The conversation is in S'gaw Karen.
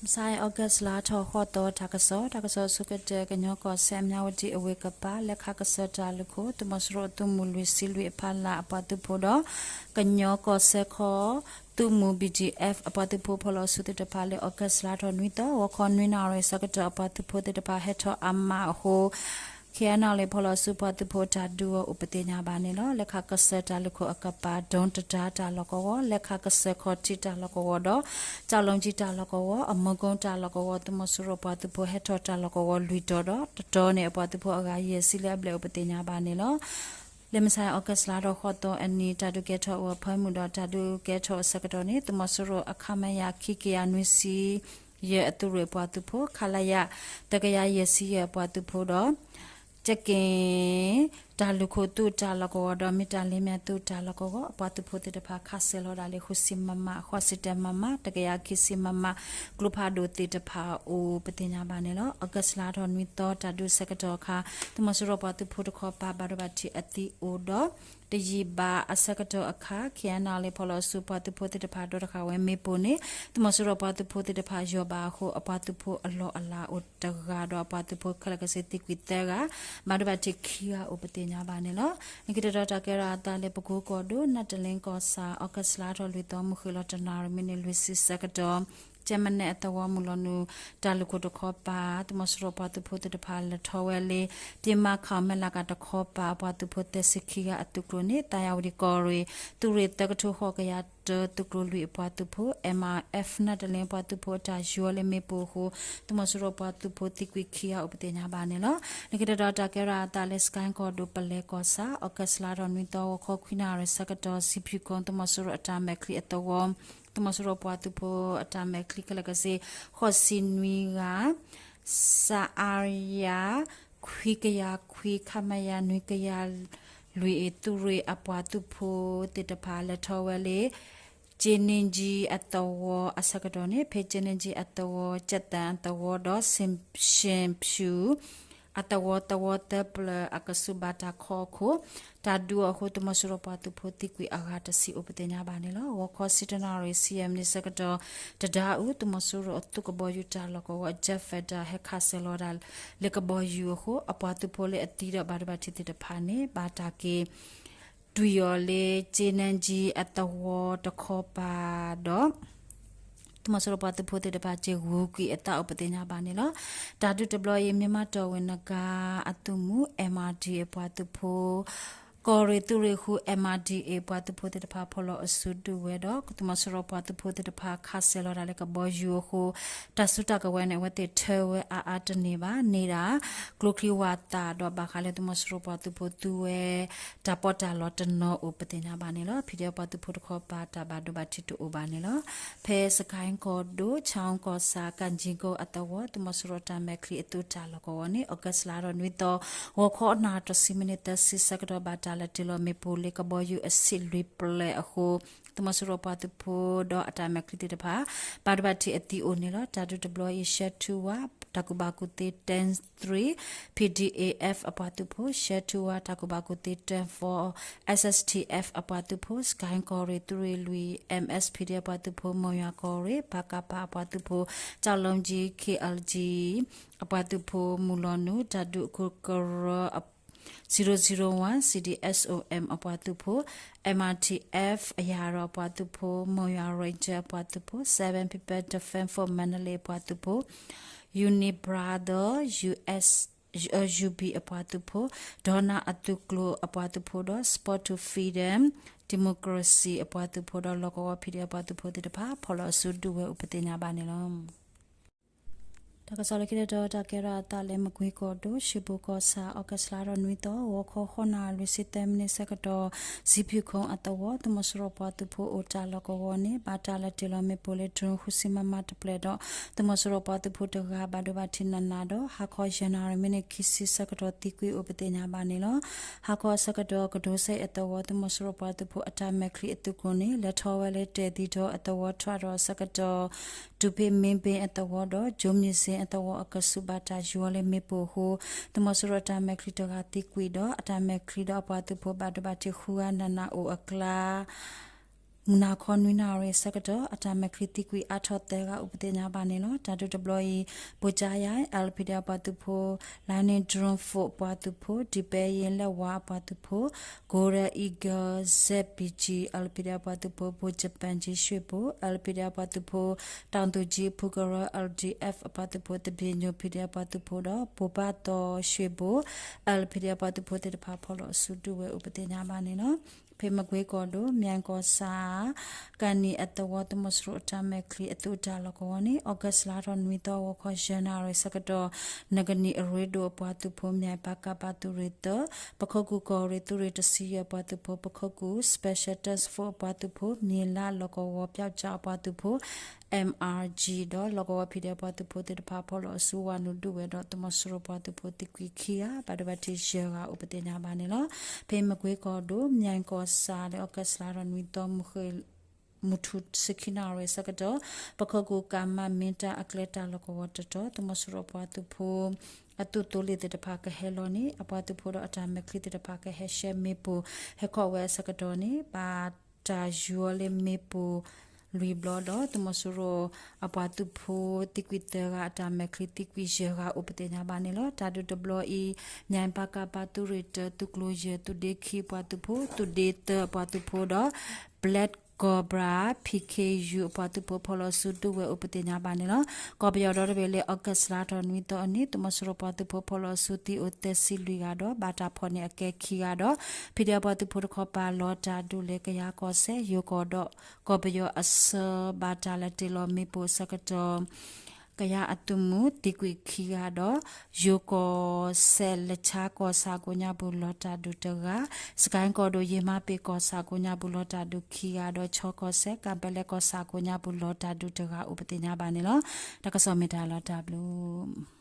မုၢ်ဆါအံၤ August လါထီၣ်ဃိးသီ တၢ်ကစီၣ်, တၢ်ကစီၣ်အဆိကတၢၢ် ကညီကီၢ်စဲၣ် အမၠၣ်ဝတံၣ်အဝ့ၢ်ကပၤ လဲၤခးကစၢၢ်တၢ်လုၢ်ခိၣ် သုးမီၤစိရိၤအသုးမုၢ်လွံၢ်ဆံလွံၢ်အဖီလာ်အပှၤသုးဖိဒီး ကညီကီၢ်စဲၣ်ခီ သုးမုၢ် B G F အပှၤသုးဖိဖီၣ်လီၤအစုသ့ၣ်တဖၣ်လၢ August လါထီၣ်နွံသီ ဂီၤခီနွံနၣ်ရံၣ်ဆၢကတီၢ် အပှၤသုးဖိသ့ၣ်တဖၣ်ဟဲထီၣ်အမးအဃိ ခ့ၣ်အဲၣ်နီၣ်လ့ၣ် ဖီၣ်လီၤအစုပှၤသုးဖိအတၢ်ဒုးအီၤအိၣ်ပသ့ၣ်ညါဘၣ်န့ၣ်လီၤ. လဲၤခးကစၢၢ်တၢ်လုၢ်ခိၣ်အကပၤ ဒိတတၢ်တၢ်လီၢ်ကဝီၤ, လဲၤခးကစၢၢ်ခီၣ်ထံးတၢ်လီၢ်ကဝီၤဒီး ကၠီၣ်လူၣ်ကၠံတၢ်လီၢ်ကဝီၤ, အမိကုန်းတၢ်လီၢ်ကဝီၤ သုးမီၤစိရိၤပှၤသုးဖိဟဲထီၣ်တၢ်လီၢ်ကဝီၤလွံၢ်တီၤဒီး တတီၤန့ၣ် အပှၤသုးဖိအဂၤယဲၢ်ဆံလၢအဘျဲၣ်အိၣ်ပသ့ၣ်ညါဘၣ်န့ၣ်လီၤ. လၢမုၢ်ဆါ August လါထီၣ်ဃိးသီအနံၤ တၢ်ဒုးကဲထီၣ်အိၣ်အဖၢမုၢ်ဒီး တၢ်ဒုးကဲထီၣ်အဆၢကတီၢ်န့ၣ် သုးမီၤစိရိၤအ ခမရ ခံကယၤနွံဆံယဲၢ်အသုးရ့ၣ်အပှၤသုးဖိ, ခလရ တကယၤယဲၢ်ဆံယဲၢ်အပှၤသုးဖိဒီး ကက့ၣ် တၢ်လုၢ်ခိၣ်သုးတၢ်လီၢ်ကဝီၤဒီး မ့ၢ်တၢ်လ့မၠၣ်သုးတၢ်လီၢ်ကဝီၤ အပှၤသုးဖိသ့ၣ်တဖၣ်ခးစဲၤလီၤဒၣ်လၢ ဃုဆံ မမ, ဃိးဆံတၢ မမ, တကယၤခံဆံ မမ ကျိဖးဒိၣ်သ့ၣ်တဖၣ်အိၣ်ပသ့ၣ်ညါဘၣ်န့ၣ်လီၤ. August လါထီၣ်နွံသီ တၢ်ဒုးဆၢကတီၢ်အခါ သုးမီၤစိရိၤပှၤသုးဖိတခီပၤ ဘၣ်ဒိဘၣ်ထံးအသံအိၣ်ဒီး တယံာ်ဘၣ်အဆၢကတီၢ်အခါ ခ့ၣ်အဲၣ်နီၣ်လ့ၣ် ဖီၣ်လီၤအစုပှၤသုးဖိသ့ၣ်တဖၣ်ဒိတဃာ်ဝဲမ့ၣ်ပိၢ်န့ၣ် သုးမီၤစိရိၤပှၤသုးဖိသ့ၣ်တဖၣ်ယီၢ်ဘၣ်အဃိ အပှၤသုးဖိအလီၢ်အလၤအိၣ်တဂၤဒီး အပှၤသုးဖိခဲလၢာ်ကစ့သံကွံာ်သၢဂၤ ဘၣ်ဒိဘၣ်ထံးခံဂၤအိၣ်ပသ့ၣ်ညါဘၣ်န့ၣ်လီၤ. လၢခံတတီၤ တၢ်ကဲထီၣ်အသးလၢပကိကီၢ်ဒိၣ် နၢ်တလ့ကီၢ်ဆၣ် August လါထီၣ်လွံၢ်သီ မုၢ်ဃ့ၢ်လီၤတနၣ်ရံၣ် မံးနံးလွံၢ်ဆံဆၢကတီၢ် ကၠဲမနဲအသဝီ မုၢ်လီၤနုာ် တၢ်လုၢ်ခိၣ်တခီပၤ သုးမီၤစိရိၤပှၤသုးဖိသ့ၣ်တဖၣ်လဲၤထီၣ်ဝဲလၢ ပ့မါခီၣ်မဲၣ်လးကးတခီပၤ အပှၤသုးဖိသၢဆံခံဂၤအသုးကျိၤန့ၣ် သးယၤဝတံၣ်ကီၢ်ရ့ၣ် သုးရ့ၣ်သၢကထိဃိးကယၤတၢ သုးကျိၤလွံၢ်အပှၤသုးဖိ M R F နၢ်တလ့ပှၤသုးဖိအတၢ်ယီၤလၢမ့ၣ်ပိၢ်အဃိ သုးမီၤစိရိၤပှၤသုးဖိသံကွံာ်ခံဂၤအိၣ်ပသ့ၣ်ညါဘၣ်န့ၣ်လီၤ. လၢခံတတီၤ တၢ်ကဲထီၣ်အသးလၢ စကဲကီၢ်ဒိၣ် ပလဲကီၢ်ဆၣ် August လါထီၣ်နွံသီ ဂီၤခီခွံနၣ်ရံၣ်ဆၢကတီၢ် စံးဖံးခိၣ် သုးမီၤစိရိၤအတၢ်မဲာ်ချံအသဝီ သုးမီၤစိရိၤပှၤသုးဖိအတၢ်မဲာ်ချံခဲလၢာ်ကစ့ ဃိးဆံနွံဂၤ စအရယ ခွံကယၤခွံ ခမရ နွံကယၤလွံၢ်အံၤ သုးရ့ၣ်အပှၤသုးဖိသ့ၣ်တဖၣ်လဲၤထီၣ်ဝဲလၢ ကၠ့နကၠံအသဝီအဆၢကတီၢ်န့ၣ် ဖဲကၠ့နကၠံအသဝီ ကၠဲၣ်သၣ်အသဝီဒီး စ့ၣ်ဖၠူၣ် အသဝီ သဝီသၢပျၢၤအကဆူးဘၣ်တၢ်ခီအခိၣ် တၢ်ဒုးအီၤအဃိ သုးမီၤစိရိၤပှၤသုးဖိသံကွံာ်အဂၤတဆံအိၣ်ပသ့ၣ်ညါဘၣ်န့ၣ်လီၤ. ဂီၤခီဆံတနၣ်ရံၣ် ဆံယဲၢ်မံးနံးဆၢကတီၢ် တဒါအုး သုးမီၤစိရိၤအသုးကဘီယူၤတၢ်လီၢ်ကဝီၤ Jet Fighter ဟဲခးစဲၤလီၤဒၣ်လၢကဘီယူၤအဃိ အပှၤသုးဖိလၢအသံဒီးဘၣ်ဒိဘၣ်ထံးသ့ၣ်တဖၣ်န့ၣ် ဘၣ်တၢ်က့ၤ တွံၢ်အီၤလၢ ကၠ့နကၠံအသဝီတခီပၤဒီး သုးမီၤစိရိၤပှၤသုးဖိသ့ၣ်တဖၣ် က့ၤဂုၤကွံာ်အသးအိၣ်ပသ့ၣ်ညါဘၣ်န့ၣ်လီၤ. တၢ်ဒုးတဘျီအံၤ မ့ၢ်မးတီၢ်ဝဲနဂါအသုးမုၢ် M R D A ပှၤသုးဖိ ကီၢ်ရ့ၣ်သုးရ့ၣ်ဃု M R D A ပှၤသုးဖိသ့ၣ်တဖၣ် ဖီၣ်လီၤအစုဒုးဝဲဒီး သုးမီၤစိရိၤပှၤသုးဖိသ့ၣ်တဖၣ် ခးစဲၤလီၤဒၣ်လၢကဘီယူၤအဃိ တၢ်စုတၢ်ကဝဲၤန့ၣ် အဝဲသ့ၣ်ထၢဝဲအါအါတန့ၢ်ဘၣ် န့ၢ်ဒၣ် ကျိချံဝးသးဒီးဘၣ်ဃးလၢသုးမီၤစိရိၤပှၤသုးဖိသူဝဲ တၢ်ပီးတၢ်လီတနီၤအိၣ်ပသ့ၣ်ညါဘၣ်န့ၣ်လီၤ. PDF ပှၤသုးဖိတခီပၤ တၢ်ဘၣ်ဒိဘၣ်ထံးတအိၣ်ဘၣ်န့ၣ်လီၤ. ဖဲစကဲကီၢ်ဒိၣ် ဆၣ်ကီၢ်ဆၣ် ကၣ်ကၠံကိအသဝီ သုးမီၤစိရိၤတၢ်မဲာ်ချံအသုးတၢ်လီၢ်ကဝီၤန့ၣ် August လါထီၣ်နွံသီ ဂီၤခီနၣ်ရံၣ်တဆံမံးနံးသၢဆံဆၢကတီၢ် ဘၣ်တၢ်လဲၤတ့ၢ်လီၤမ့ၣ်ပိၢ်လၢကဘီယူၤအဆံးလွံၢ်ပျဲၢ်အဃိ သုးမီၤစိရိၤပှၤသုးဖိဒီးအတၢ်မဲာ်ချံသ့ၣ်တဖၣ် ဘၣ်ဒိဘၣ်ထံးအသံအိၣ်န့ၣ်လီၤ. တၢ်ဒုးတဘျီအံၤ ရှဲထူဝါ တၢ်ကူၣ်ဘၣ်ကူၣ်သ့ Tank three, P D A F အပှၤသုးဖိ, ရှဲထူဝါ တၢ်ကူၣ်ဘၣ်ကူၣ်သ့ Tank four, S S T F အပှၤသုးဖိ, စကဲကီၢ်ရ့ၣ်သုးရ့ၣ်လွံၢ် M S P D F အပှၤသုးဖိ, မုၢ်ယွၤကီၢ်ရ့ၣ် ပကဖ အပှၤသုးဖိ, ကၠီၣ်လူၣ်ကၠံ K L G အပှၤသုးဖိ မုၢ်လီၤနုာ် တၢ်ဒုးအခိၣ်ကရၢ zero zero one C D S O M အပှၤသုးဖိ, M R T F အရာတော် အပှၤသုးဖိ, မုၢ်ယွၤ Ranger အပှၤသုးဖိ, Seven People Defense Force Mandalay အပှၤသုးဖိ, Unite Brother U S U B အပှၤသုးဖိ, ဒီနၣ်အသုးကျိၤအပှၤသုးဖိဒီး Support to Freedom Democracy အပှၤသုးဖိဒီး လီၢ်ကဝီၤ P D F အပှၤသုးဖိသ့ၣ်တဖၣ် ဖီၣ်လီၤအစုဒုးဝဲအိၣ်ပသ့ၣ်ညါဘၣ်န့ၣ်လီၤ. တၢ်ကစီၣ်လၢခံတတီၤ တၢ်ကဲထီၣ်အသးလၢ မကွ့ကီၢ်ဒိၣ် ရှ့ဘိၣ်ကီၢ်ဆၣ် August လါထီၣ်နွံသီ ဂီၤခီဃိးနၣ်ရံၣ်လွံၢ်ဆံသၢမံးနံးဆၢကတီၢ် စံးဖံးခိၣ်အသဝီ သုးမီၤစိရိၤပှၤသုးဖိအိၣ်တၢ်လီၢ်ကဝီၤန့ၣ် ဘၣ်တၢ်လဲၤတ့ၢ်လီၤမ့ၣ်ပိၢ်လၢ drone ဃုဆံ မမ တပျဲၢ်ဒီး သုးမီၤစိရိၤပှၤသုးဖိတဂၤ ဘၣ်ဒိဘၣ်ထံးနးနးဒီး ဟါခီယဲၢ်နၣ်ရံၣ်မံးနံးခံဆံဆၢကတီၢ် သံကွံာ်အိၣ်ပသ့ၣ်ညါဘၣ်န့ၣ်လီၤ. ဟါခီအဆၢကတီၢ် ကဒိးစဲအသဝီ သုးမီၤစိရိၤပှၤသုးဖိအတၢ်မဲာ်ချံအသုးကျိၤန့ၣ် လဲၤထီၣ်ဝဲလၢတဲာ်သံဒီအသဝီ ထွဲဒီးအဆၢကတီၢ် တူၢ်ဖ့မ့ၢ်ဘ့အသဝီဒီး ကၠိမံၤစ့အသဝီအကဆူး ဘၣ်တၢ်ယီၤလၢမ့ၣ်ပိၢ်အဃိ သုးမီၤစိရိၤအတၢ်မဲာ်ချံတဂၤသံကွံာ်ဒီး အတၢ်မဲာ်ချံဒီးအပှၤသုးဖိဘၣ်ဒိဘၣ်ထံးဃုဂၤနးနးအိၣ်အကျါ မုၢ်နၤခီနွံနၣ်ရံၣ်အဆၢကတီၢ် အတၢ်မဲာ်ချံသံကွံာ်အါထီၣ်သၢဂၤအိၣ်ပသ့ၣ်ညါဘၣ်န့ၣ်လီၤ. တၢ်ဒုးတဘျီအံၤ ဘိၣ်ကၠါယါ L P D F ပှၤသုးဖိ, Lightning Drone Force ပှၤသုးဖိ, ဒံပဲယ့လဲၣ်ဝါအပှၤသုးဖိ, Golden Eagle Z P G L P D F ပှၤသုးဖိ, ဘိၣ်ကပၣ်ကၠံၣ်ရွှ့ၣ်ဘိၣ် L P D F ပှၤသုးဖိ, တၢ်သူၣ်ကၠံၣ်ဖုကရၢ L D F အပှၤသုးဖိ, သဘ့ၣ်ညိၣ် P D F ပှၤသုးဖိဒီး ဘိၣ်ဘၣ်သီရွှ့ၣ်ဘိၣ် L P D F ပှၤသုးဖိသ့ၣ်တဖၣ်ဖီၣ်လီၤအစုဒုးဝဲအိၣ်ပသ့ၣ်ညါဘၣ်န့ၣ်လီၤ. ဖဲမကွ့ကီၢ်ဒိၣ် မၠဲၣ်ကီၢ်ဆၣ် ကၣ်နံၣ်အသဝီ သုးမီၤစိရိၤအတၢ်မဲာ်ချံအသုးတၢ်လီၢ်ကဝီၤန့ၣ် August လါထီၣ်နွံသီ ဂီၤခီယဲၢ်နၣ်ရံၣ်ဆၢကတီၢ် နကနံၣ်အရ့ဒိၣ်အပှၤသုးဖိ မၠဲၣ် ပကဖ သုးရ့ၣ်သၢ, ပခိၣ်ကူၣ်ကီၢ်ရ့ၣ်သုးရ့ၣ်တဆံယဲၢ်အပှၤသုးဖိ, ပခိၣ်ကူၣ် Special Task Force အပှၤသုးဖိ, မ့ၢ်လါလီၢ်ကဝီၤပၠီကၠီအပှၤသုးဖိ M R G ဒီးလီၢ်ကဝီၤ P D F ပှၤသုးဖိသ့ၣ်တဖၣ်ဖီၣ်လီၤအစုဝးနုာ်ဒုးဝဲဒီး သုးမီၤစိရိၤပှၤသုးဖိသံကွံာ်ခံဂၤ ဘၣ်ဒိဘၣ်ထံးယဲၢ်ဂၤအိၣ်ပသ့ၣ်ညါဘၣ်န့ၣ်လီၤ. ဖဲမကွ့ကီၢ်ဒိၣ် မၠဲၣ်ကီၢ်ဆၣ်လၢ August လါထီၣ်နွံသီ မုၢ်ဃ့ၢ် မုၢ်ထူၣ်ဆံခံနၣ်ရံၣ်ဆၢကတီၢ် ပခိၣ်ကူၣ် ကမ မ့ၢ်တၢ်အကျဲတၢ်လီၢ်ကဝီၤတတီၤ သုးမီၤစိရိၤပှၤသုးဖိ အသုးသိလ့ၣ်သ့ၣ်တဖၣ်ကဟဲလီၤန့ၣ် အပှၤသုးဖိဒီးအတၢ်မဲာ်ချံသ့ၣ်တဖၣ်ကဟဲရှဲမ့ၣ်ပိၢ် ဟဲခီဝဲအဆၢကတီၢ်န့ၣ် ဘၣ်တၢ်ယူၤအီၤလၢမ့ၣ်ပိၢ်လွံၢ်ဘျီဒီး သုးမီၤစိရိၤအပှၤသုးဖိသံကွံာ်သၢဂၤ အတၢ်မဲာ်ချံသံကွံာ်ယဲၢ်ဂၤအိၣ်ပသ့ၣ်ညါဘၣ်န့ၣ်လီၤ. တၢ်ဒုးတဘျီအံၤ မၠဲၣ် ပကဖ သုးရ့ၣ်တၢ သုးကျိၤယဲၢ် သုးဒ့ခံအပှၤသုးဖိ သုးဒ့သၢအပှၤသုးဖိဒီး Black Cobra P K U အပှၤသုးဖိဖီၣ်လီၤအစုဒုးဝဲအိၣ်ပသ့ၣ်ညါဘၣ်န့ၣ်လီၤ. ကီၢ်ပယီၤဒီတဘ့ၣ်လၢ August လါထီၣ်နွံသီအနံၤ သုးမီၤစိရိၤပှၤသုးဖိဖီၣ်လီၤအစုသံအိၣ်သၢဆံလွံၢ်ဂၤဒီး ဘၣ်တၢ်ဖီၣ်န့ၢ်အကဲခံဂၤဒီး P D F ပှၤသုးဖိတခီပၤလီၤတၢ်ဒုးလၢကယၤကီၢ်စဲၣ် ယိၤကီၢ်ဒီး ကီၢ်ပယီၤအဆၢ ဘၣ်တၢ်လဲၤတ့ၢ်လီၤမ့ၣ်ပိၢ်အဆၢကတီၢ် ကယၤအသုးမုၢ်သံကွံာ်ခံဂၤဒီး ယိၤကီၢ်စဲၣ်လၢဆါကီၢ်ဆၣ်ကိးညါပူၤလီၤတၢ်ဒုးတဂၤ, စကဲၣ်ကီၢ်ဒိၣ် ယ့ၣ်မါပ့ၣ်ကီၢ်ဆၣ်ကိးညါပူၤလီၤတၢ်ဒုးခံဂၤဒီး ခၠီကီၢ်စဲၣ် ကၣ်ပဲလဲကီၢ်ဆၣ်ကိးညါပူၤလီၤတၢ်ဒုးတဂၤအိၣ်ပသ့ၣ်ညါဘၣ်န့ၣ်လီၤ. တၢ်ကစီၣ်မ့ၢ်တၢ်လီၤတၢ်ဘျုး